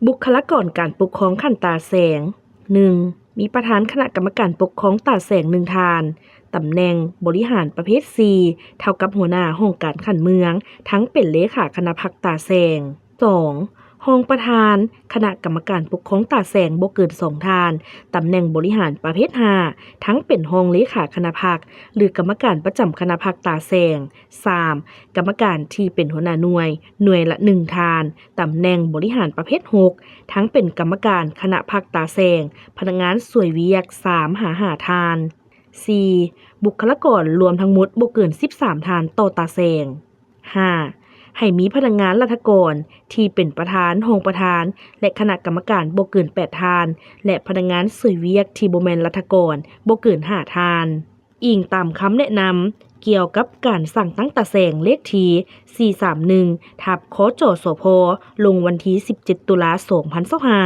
ບຸກຄະລາກອນການປົກຄອງຂັ້ນຕາແສງ. ໜຶ່ງ ມີປະທານຄະນະກຳມະການປົກຄອງຕາແສງໜຶ່ງທ່ານ, ຕຳແໜ່ງບໍລິຫານປະເພດສີ່ ເທົ່າກັບຫົວໜ້າຫ້ອງການຂັ້ນເມືອງ ທັງເປັນເລຂາຄະນະພັກຕາແສງ. ສອງ ຮອງປະທານຄະນະກຳມະການປົກຄອງຕາແສງບໍ່ເກີນສອງທ່ານ, ຕຳແໜ່ງບໍລິຫານປະເພດຫ້າ ທັງເປັນຮອງເລຂາຄະນະພັກ ຫຼື ກຳມະການປະຈຳຄະນະພັກຕາແສງ. ສາມ ກຳມະການທີ່ເປັນຫົວໜ້າໜ່ວຍ, ໜ່ວຍລະໜຶ່ງທ່ານ, ຕຳແໜ່ງບໍລິຫານປະເພດຫົກ ທັງເປັນກຳມະການຄະນະພັກຕາແສງ, ພະນັກງານຊ່ວຍວຽກສາມຫາຫ້າທ່ານ. ສີ່ ບຸກຄະລາກອນລວມທັງໝົດບໍ່ເກີນສິບສາມທ່ານຕໍ່ຕາແສງ. ຫ້າ ໃຫ້ມີພະນັກງານລັດຖະກອນທີ່ເປັນປະທານ, ຮອງປະທານ ແລະ ຄະນະກຳມະການບໍ່ເກີນແປດທ່ານ ແລະ ພະນັກງານຊ່ວຍວຽກທີ່ບໍ່ແມ່ນລັດຖະກອນບໍ່ເກີນຫ້າທ່ານ. ອີງຕາມຄຳແນະນຳກ່ຽວກັບການສ້າງຕັ້ງຕາແສງເລກທີສີ່ສາມໜຶ່ງ ທັບ ຄຈສພ ລົງວັນທີສິບເຈັດ ຕຸລາ ສອງພັນຊາວຫ້າ.